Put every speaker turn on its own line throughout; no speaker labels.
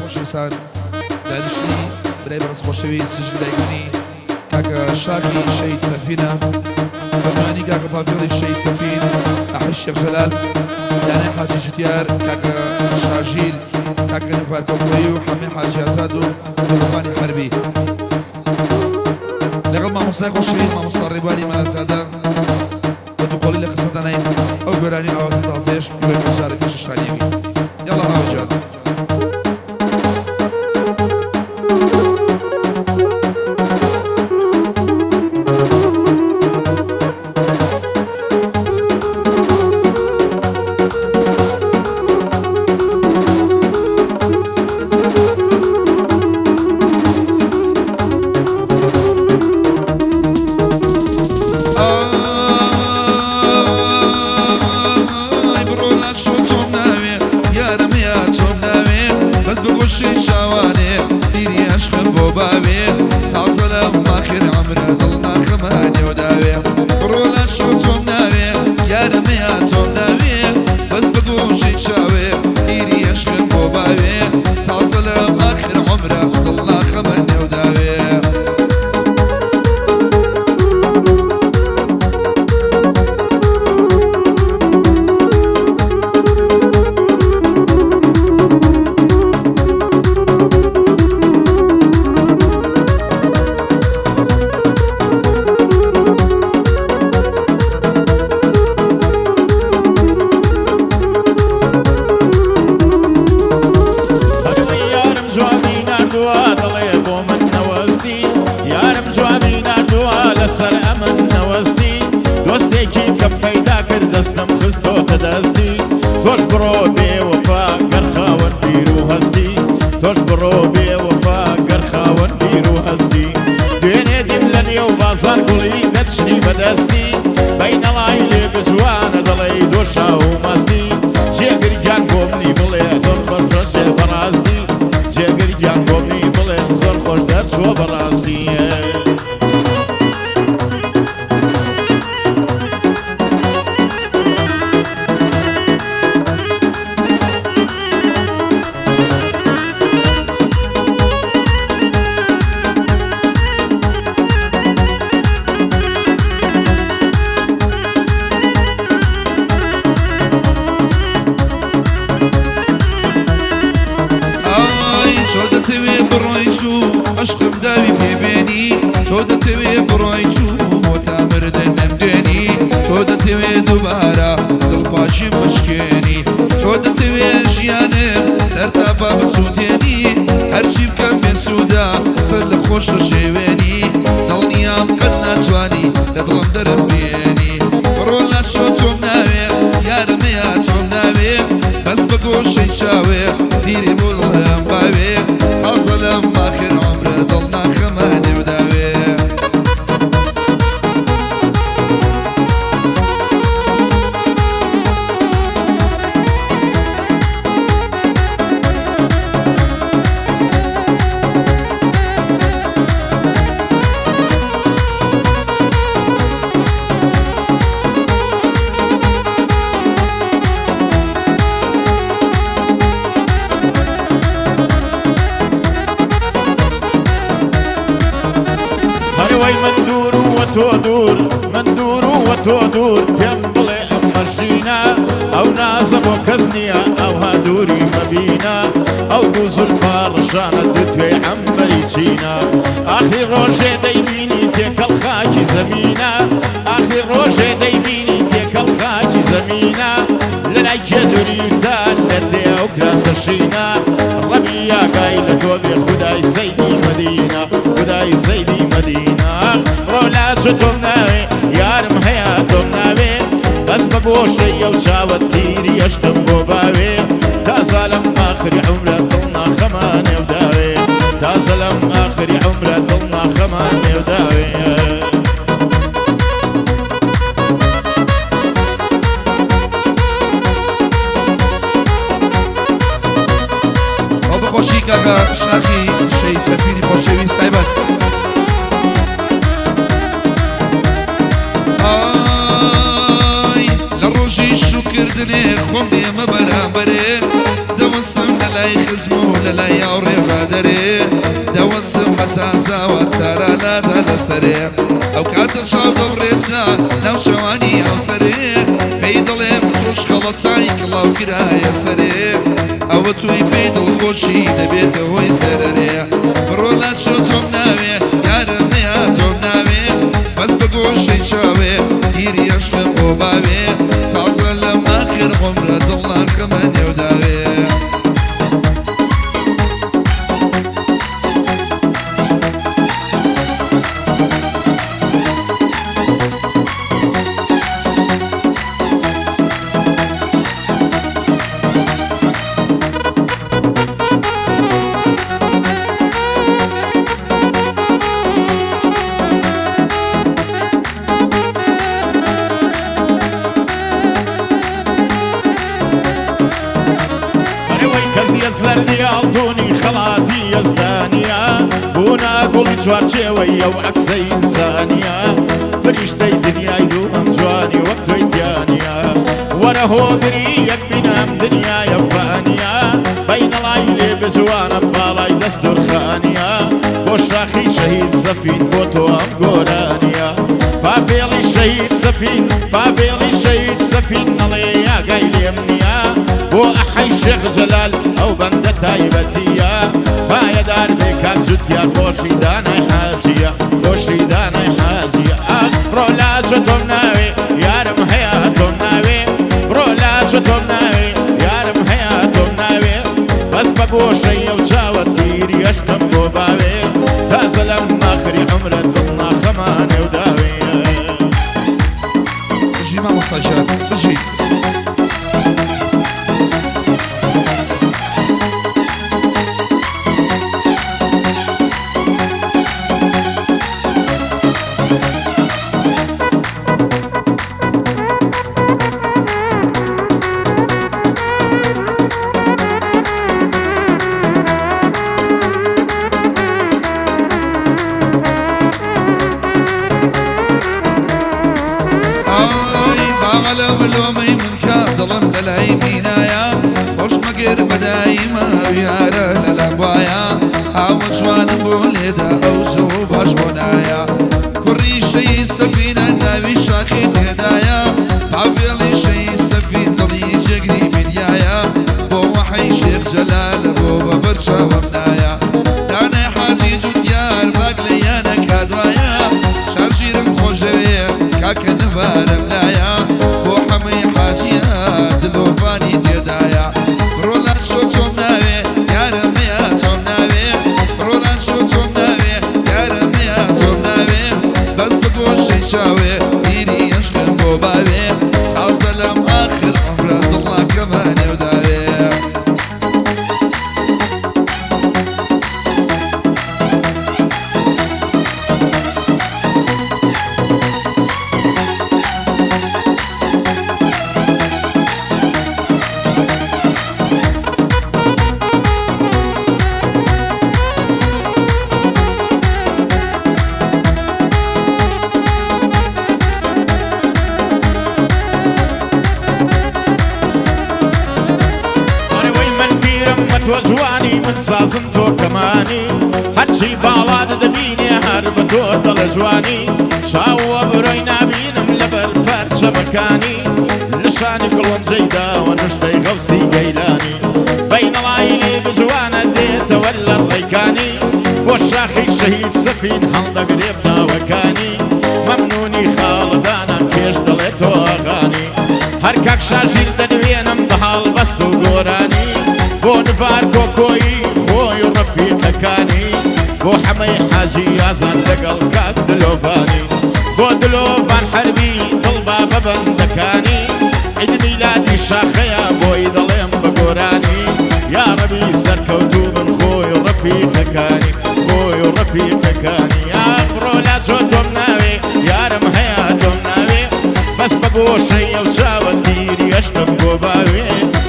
خۆشەویستان دانیشتنی برای بەڕێز خۆشەویست دژی دایکانی کاکە شاخی شەهید سەفینە بە میوانی کاکە پاڤێڵی شەهید سەفین ئەحەی شێخ جەلال دانای حاجی جوتیار کاکە شاژیر کاکە نڤار کەڵکۆیی و حەمەی حاجی ئازاد و دڵۆفانی حەربی لەگەڵ مامۆستای خۆشەویست مامۆستا ڕێبواری مەلازادە بە دووقۆڵی لە خزمەتدانین ئەو گۆرانی ئاوازە تازەیەش بۆ یەکەم جارە پێشکەشتانیەکەین یاڵا هاوجان. ئای بڕۆ لاچۆ تۆم ناوێ یارم یا تۆم ناوێ بەس بگوشی چاوانێ تیری عشقم بۆ باوێ تازە لەم ئاخر عەمرە دڵ ناخەمە نێو داوێ بڕۆ لاچۆ تۆم ناوێ یارم یا تۆم ناوێ بەس بگوشی چاوێ تیری عشقم بۆ باوێ تازە لەم ئاخر عەمرە دڵ ناخەمە نێو داوێ.
هەروەی یارم جوابی ناردووە دەڵێ بۆ من نەوەستی یارم جوابی ناردووە لەسەر ئەمن نەوەستی دۆستێکی کەم پەیدا کرد دەستم خستۆتە دەستی تۆش بڕۆ بێوەفا گەر خاوەن بیر و هەستی تۆش بڕۆ بێوەفا گەر خاوەن بیر و هەستی دوێنێ دیم لە نێو بازار گوڵی دەچنی بەدەستی بەینەڵای لێ بجوانە دەڵێی دۆشا و مەستی جێگر گیان بۆ منی بڵێ زۆر خۆش دەچێ بەڕاستی جێگر گیان بۆ منی بڵێ زۆر خۆش دەرچووە بەڕاستی.
ئای تۆ دەتەوێ بڕۆی چوو عشقم داوی پێ بێنی تۆ دەتەوێ بڕۆی چوو بۆ تا مردن نەمدێنی تۆ دەتەوێ دووبارە دڵپاکیم بشکێنی تۆ دەتەوێ ژیانم سەر تا پا بسووتێنی هەرچی بکەم بێ سوودە سەر لە خۆش ڕژێوێنی دڵنیام قەت ناتوانی لە دڵم دەرم بێنی بڕۆ لاچۆ تۆم ناوێ یارم یا تۆم ناوێ بەس بە گۆشەی چاوێ پیری بۆ دڵم باوێ تازە لەم ئاخر عومرە دڵ ناخەمە نێو داوێ.
هەروەی من دوور و وە تۆ دوور من دوور و وە تۆ دوور پێم بڵێ ئەم مەژینە ئەو نازە بۆ کەس نییە ئەوها دووری مەبینە ئەو دوو زولفا ڕشانە دوو توێی عەمبەری چینە ئاخری ڕۆژێ دەیبینی تێکەڵ خاکی زەمینە ئاخری ڕۆژێ دەیبینی تێکەڵ خاکی زەمینە لە لای کێ دووریتە لە دێ ئەو کراسە شینە ڕەبی ئاگای لە تۆ بێ خودای سەیدی مەدینە خودای سەیدی مەدینە ڕۆلا چۆ تۆم ناوێ یارم هەیە تۆم ناوێ بەس بە گۆشەی ئەو چاوە تیری ئەشتم بۆ باوێ تازە لەم ئاخری عومرە دڵ ناخەمە نێو داوێ تازە لەم ئاخری عومرە دڵ ناخەمە نێو داوێ.
ئەو بەخۆشی کاکە شاخی شەهید سەفیری خۆشەویست تایبەت. ئای لە ڕۆژی شوکردنێ خۆم دێمە بەرامبەرێ دەوەسم لە لای خزم و لە لای یاوڕێ بادەرێ دەوەسم بە تازاوە تارا لادا لەسەرێ ئەو کاتە چاو دەبڕێتە ناو چاوانی هاوسەرێ پێی دەڵێم تۆش خەڵەتای کڵاو کرایە سەرێ ئەوە تۆی پێی دڵخۆشی دەبێتە هۆی زەرەرێ بڕۆ لا چۆ تۆم ناوێ یارم نەیا تۆم ناوێ بەس بە گۆشەی چاوێ تیری عشقم بۆ باوێ تازە لەم ئاخر عومرە دڵ ناخەمە نێو داوێ.
ئەرێ وەی کەزیە زەردی ئاڵتونی خەڵاتی یەزدانیە بوونا گوڵی چوارچێوەی ئەو عەکسەی ئینسانیە فریشتەی دنیای دووەم جوانی وەک تۆی تیانیە وەرە هۆگری یەک بینام دنیایە فانیە بەینەڵای لێ بجوانە باڵای دەستورخانیە بۆ شاخی شەهید سەفین بۆ تۆ ئەم گۆرانیە پاڤێڵی شەهید سەفین پاڤێڵی شەهید سەفین نەڵێ یاگای لێم نییە بۆ ئەحەی شێخ جەلال ئەو بەندە تایبەتیە پایەدار بێ کاک جوتیار خۆشی دانای حاجیە خۆشی دانای حاجیە ئاخ بڕۆ لاچۆ تۆم ناوێ یارم هەیە تۆم ناوێ بڕۆ لاچۆ تۆم ناوێ یارم هەیە تۆم ناوێ بەس بە گۆشەی ئەو چاوە تیری ئەشقم بۆ باوێ تازە لەم ئاخری عومرە دڵ ناخەمە نێو داوێ.
بژی مامۆستا گیان بژی. ئای باغەلەم لۆمەی من کا دڵم لەلای مینایە خۆش مەگر بەدایمە یارە لەلام وایە هاوە جوانم بۆ لێدا ئەو زۆ باش بۆ نایە کوڕی شەی سەفینە ناوی شاخی تێدایە پاڤێڵی شەی سەفین دڵی جێگری میدیایە بۆ وەحەی شێخ جەلالە بۆ بە بەرچاوم نایە دانای حاجی جوتیار باگ لە یانە کادوایە شارژیرم خۆشەوێ کاکە نەبارم لایە بۆ حەمەی حاجیە دلۆڤانی تێدایە ڕۆلان شۆ تۆم ناوێ یارم مەیە تۆم ناوێ ڕۆلان شۆ تۆم ناوێ یارم مەیە تۆم ناوێ بەس بە گۆشەی چاوێ پیری عشقم بۆ باوێ تازە لەم ئاخر عومرە دڵ ناکەمە نێو داوێ.
ئەرێ وەی من پیرم بە تۆ جوانی من سازم تۆ کەمانی هەرچی باڵات دەبینێ هەر بە تۆ دەڵێ جوانی چاوە برۆی نابینم لەبەر پەرچەمەکانی لشانی گوڵۆنجەی داوە نوشتەی غەوسی گەیلانی بەینەڵای لێ بجوانە دێتەوە لە ڕێکانی بۆ شاخی شەهید سەفین هەڵدەگرێ بچاوەکانی مەمنونی خاڵدانان کێش دەڵێ تۆ ئاغانی هەر کاک شاژیر دەدوێنم بە هەڵبەست و گۆرانی بۆ نڤار کۆکۆیی خۆی و ڕەفیقەکانی بۆ حەمەی حاجی یازان لەگەڵ کاک دلۆڤانی بۆ دلۆڤان حەربی دڵبا بە بەندەکانی عید میلادی شاخەیە بۆی دەڵێم بە گۆرانی یا ڕەبی سەرکەوتوو بن خۆی و ڕەفیقەکانی خۆی و ڕەفیقەکانی یا بڕۆ لا چۆ تۆم ناوێ یارم هەیە تۆم ناوێ بەس بە گۆشەی ئەو چاوە تیری ئەشقم بۆ باوێ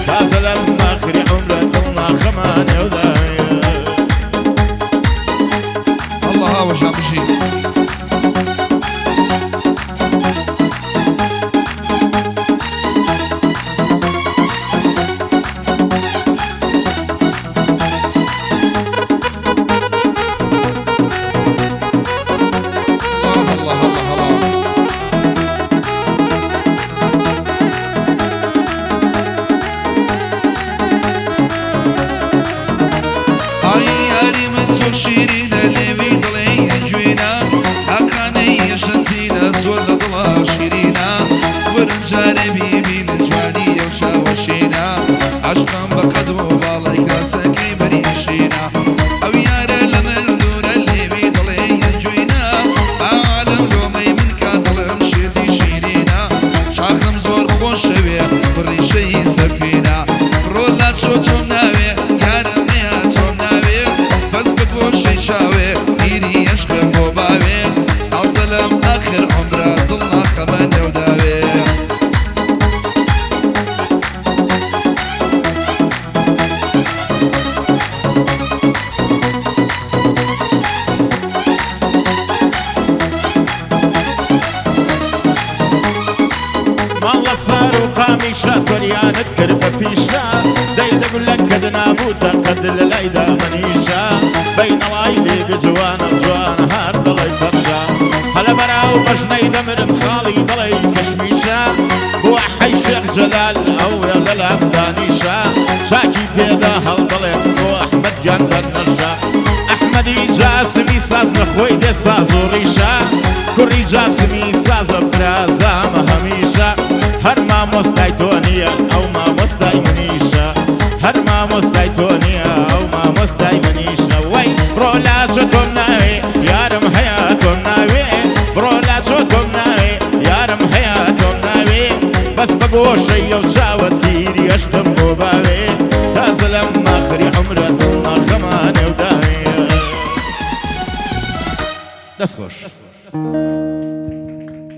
تازە لەم ئاخری عومرە دڵ ناخەمە نێو داوێ.
الله هاوەژان بژی. چاوە شیرینە، وەرن جارێ بیبینن جوانی ئەو چاوە شینە، عەشقم بە قەد و باڵای کراسەکەی بەری شینە، ئەو یارە لە من دوورە لێوی دڵێ یەکجوینە، با عالەم لۆمەی من کا دڵم شێتی شیرینە، شاخم زۆر خۆشەوێ بڕیشەی سەفینە، بڕۆ لاچۆ تۆم ناوێ یارم نەیا تۆم ناوێ، بەس بە گۆشەی چاوێ پیری عەشقم بۆ باوێ، تازە لەم ئاخر عومرە دڵ ناخەمە نێو داوێ.
ماڵ لە سار و قامیشە تۆریانت کرد بە پیشە، دەی دەگولە کەد نابووتە قەد لە لای دامەنیشە، بەینەڵای لێ بێ جوانە جوانە هەر دەڵێی فەرشە، هەلە بەراو بەژنەی دەمرم خاڵی دەڵێی کشمیشە، بووە حەی شێخ جەلال ئەو لە لام دانیشە، چاکی پێدا هەڵدەڵێم بۆ ئەحمەد گیان بەرنەشە، ئەحمەدی جاسمی ساز لە خۆی دێ ساز و ڕیشە، کوڕی جاسمی سازە برازامە هەمیشە، هەر مامۆستای تۆ نییە ئەو مامۆستای منیشە، هەر مامۆستای تۆ نییە ئەو مامۆستای منیشە، وەی بڕۆ لاچۆ تۆم ناوێ یارم هەیە تۆم ناوێ، بڕۆ لاچۆ تۆم ناوێ یارم هەیە تۆم ناوێ، بەس بە گۆشەی ئەو چاوە تیری ئەشقم بۆ باوێ، تازە لەم ئاخری عومرە دڵ ناخەمە نێو داوێ. دەست خۆش.